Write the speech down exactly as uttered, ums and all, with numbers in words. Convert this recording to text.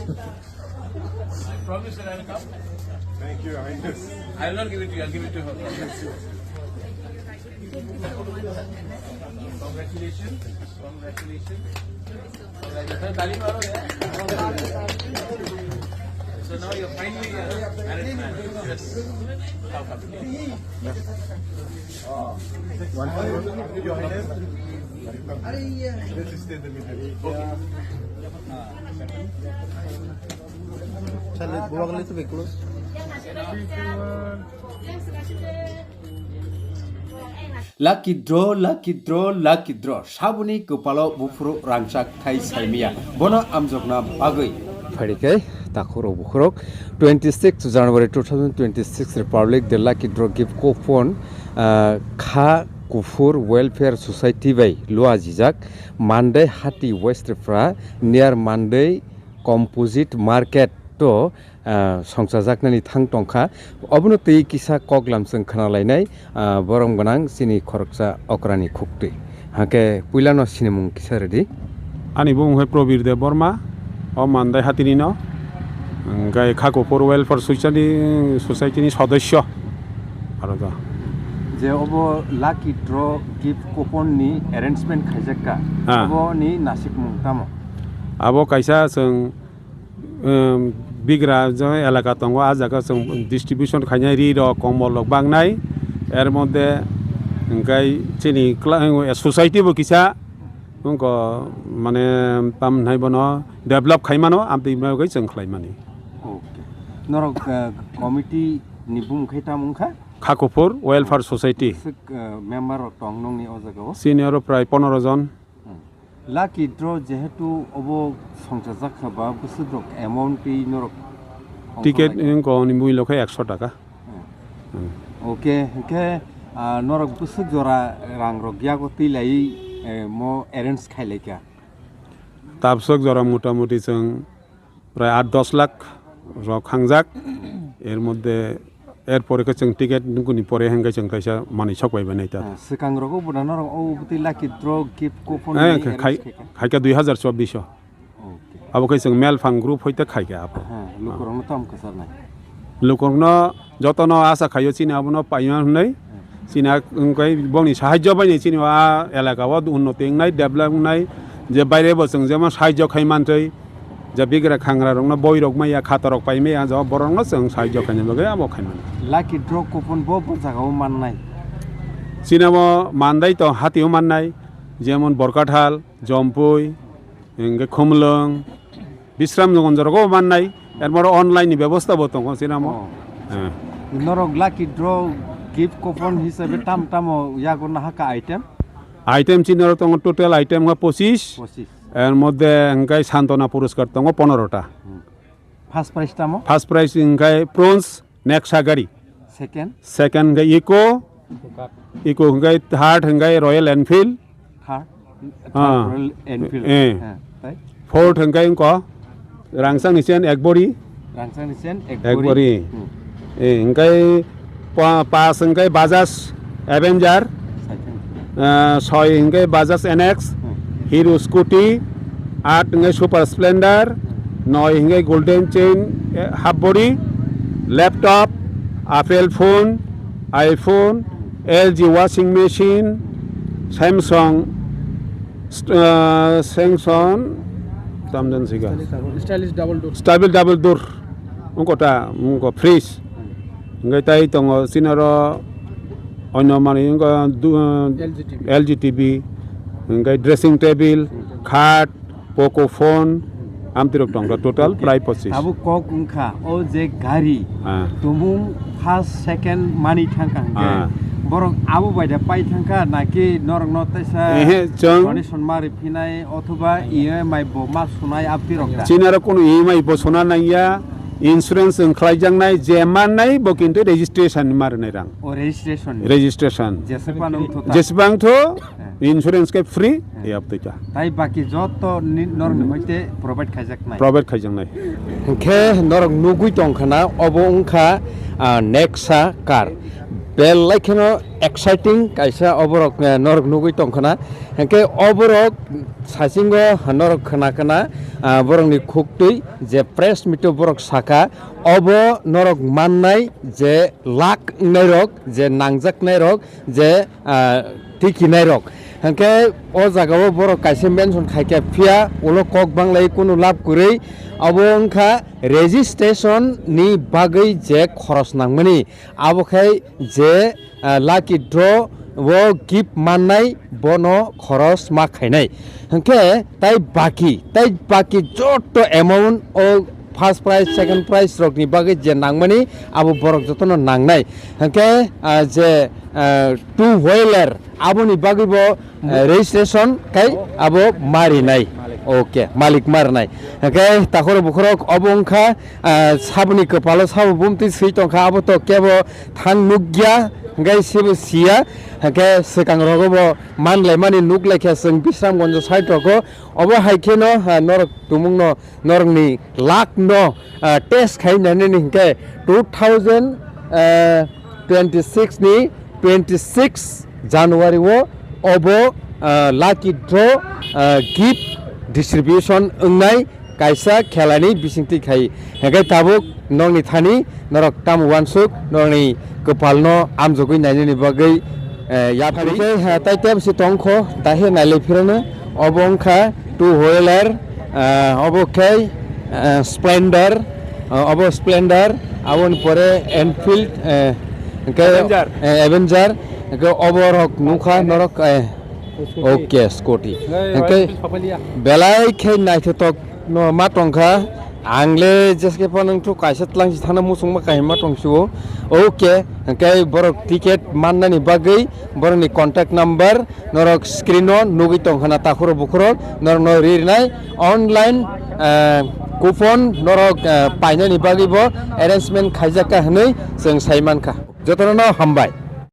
I promise that I will come. Thank you, Your Highness. I will not give it to you. I'll give it to her. Congratulations. Congratulations. Congratulations. ताली मारो यार। So now you're finally a married man. Yes. Come, come. One, Your Highness. Let's stay in the middle. Chale, buwak le to be close. Lucky draw, lucky draw, lucky draw. Saboni kwpalo buphuru rangchak thai saimiya. Bono amjokna bagwi. Pharikai, takhurok bukhurok. Twenty-six January two thousand twenty-six Republic Day lucky draw gift coupon, ah, Kha Kuphur Welfare Society bai luajijak. Mandai Hati West Tripura, near Mandai Composite Market to, ah, songchajaknani thang tongkha. Obono twi kisa koklam chwng khna lainai, ah, borom gwnang chini khoroksa okrani khuktwi. Hakhe puilano sinimung kisa rwdi. Ani bumung khe Probir Deb Borma, o Mandai hatini no, hwnkhe Khakuphur Welfare Society, Society ni sodosyo. Aro to. Je obo lucky draw gift coupon ni arrangement khaijak kha. Ah. Obo ni nasikmung tamo? Abo kaisa chwng Em, bigra je elaka tongo, ah jaga chwng distribution khainai ri rok, kombol rok bangnai, er moddhe hwnkhe chini kla-, society bo kisa wngkho, mane, tam hinai bono develop khai mano, amtwi bagwi chwng khlai mani. Okay. Norok, eh, committee ni bumung khe tamo wngkha? Khakuphur Welfare Society. Swk, eh, member rok tong nongni o jaga o? Senior o prai pondro jon. Hmm. Lucky draw jehetu obo songchajak kha ba bwswk rok amount twi norok Ticket wngkha ni mui lokha ekso taka. Hmm. Hmm. Okay, hwnkhe, ah, norok bwswk jora rang rok yago twi lai, eh, mo arrange khai lai kha? Tabswk jora mota moti chwng prai aat dos lakh rok khangjak. Er moddhe, er pore khe chwng ticket nukuni pore hwnkhe chwng kaisa manwi sok bai bai nai ta. Ah, swkang rogo bo da norok o bwtwi lucky draw gift coupon Eh, ni khai, arrange khai, khai kha? Khai kha dui hazar chobbish o. Okay. Abo khe chwng Melphang group hoite khai kha abo. Ha, lukurokno tamo kwcharnai? Lukurokno jotono asa khaio chini abono paima hwnwi. Chini a-, wngkhe bongni sahajjo bainai chini a elaka o unnoti wngnai, develop wngnai, je baire bo chwng jemon sahajjo khai mantwi, je bigra khangra rokno boi rok maya, khata rok pai maya, je borok no chwng sahajjo khaina bagwi abo khai mano. Lucky draw coupon bo bo jaga o mannai? Chini abo mandai to hati o mannai, jemon Borkathal, Jompui, hingke Khumlwng, Bisram Nagar o mannai, er moro online ni bebosta bo tongo, sinamo. Oh. Eh. Norok lucky draw gift coupon hisabe tam tamo yago nahaka item? Item chini oro tongo total item nga pochis. Pochis. Er moddhe hingke Santona Puroskar tongo pondro ta. Hmm. First prize tamo? First prize hingke Prince Nexa gari. Second? Second hingke Eco. Eco hingke third hingke Royal Enfield. Third? Ah. Third Royal Enfield. Eh. Ah, tai? Fourth hingke wngkha Rangsang ni chen ek bori. Rangsang ni chen ek bori. Ek bori. Hmm. Eh, hingke pa-, pas hingke Bajaj Avenger. Second. Ah, soi hingke Bajaj N X, hmm, Hero Scooty, aat hingke Super Splendor, hmm, noi hingke Golden Chain, eh, half body, laptop, Apple phone, iPhone, hmm, L G washing machine, Samsung, st-, ah, Samsung, tamdan siga. Stylish double door. Stylish double door. Wngkha ta, wngkha fridge. Hingke tai tongo chini oro onyo manwi wngkha du-, L G T V. L G T V, hingke dressing table, khat, Poco phone, amtwi rok tongkha total prai pochis. Tabuk kok wngkha o je gari, ah, tumung first, second mani thangkha hingke, ah, borok abo bai da pai thangkha naki norokno teisa, ehe, chwng donation ma riphinai othoba E M I bo ma sunai amtwi rok da? Chini oro kunu E M I bo suna nangya. Insurance wng khlaijaknai je mannai bo kintu registration ni ma rwnai rang. O registration ni? Registration. Jeswk phano wngtho ta? Jeswk wngtho, eh, insurance khe free, eh, yap twi ta. Tai baki joto ni norok ni hoite provide khaijaknai? Provide khaijaknai. Hwnkhe norok nugwi tongkha na obo wngkha, ah, Nexa car. Belai kheno exciting kaisa oborok, eh, norok nugui tongkhana. Hwnkhe oborok sasingo norok khna khna, ah, borokni khuktwi je press meet o borok sakha, obo norok mannai je lak wngnairok, je nangjaknairok, je, ah, tikinairok. Hwnkhe o jagao borok kaisa mention khaikha, phiya ulo kok banglai kunu lab kwrwi. Obo wngkha registration ni bagwi je khoros nangmani, abo khai je, ah, lucky draw o gift mannai bono khoros ma khainai. Hwnkhe tai baki, tai baki joto amount o first prize, second prize rokni bagwi je nangmani abo borok jotono nangnai. Hwnkhe, ah, je, ah, two wheeler aboni bagwi bo, eh, registration kai abo marinai. Okay, malik marinai. Hwnkhe takhoro bukhorok obo wngkha, ah, saboni kwpalo sabo bumtwi swi tongkha, abo to kebo thang nukya, hwnkhe sebo siya. Hwnkhe swkang rogo bo manlaimani nuklaikha chwng Bisramganj side rogo. Obo hai kheno, ah, norok tumungno norokni luck no, ah, test khai nani hwnkhe two thousand twenty six ni twenty six January o obo, ah, lucky draw, ah, gift distribution wngnai kaisa khelani bisingtwi khai. Hwnkhe tabuk nokni thani norok tamo uansuk, norokni kwpalno amjogwi nainani bagwi, eh, yapharwi. Hwnkhe, ah, tai tebsi tongkho, dahe nailai phirano. Obo wngkha two wheeler, ah, obo khe, ah, Splendor, ah, obo Splendor, aboni pore Enfield, eh, hwnkhe, Avenger. Eh, Avenger, hwnkhe obo rok nukha norok, eh, okay, scooty. Hey, hwnkhe Enfield Papaliya. Belai khe naithotok no ma tongkha. Ang le jeske phano wngthok kaisa tlangsi thana muchungma kahima tongsiwo. Okay, hwnkhe borok ticket mannani bagwi borokni contact number norok screen o nugwi tongkha na takhuro bukhuro norokno rinai online, eh, coupon norok, eh, painani bagwi bo arrangement khaijakha hwnwi chwng sai mankha. Jotono hambai.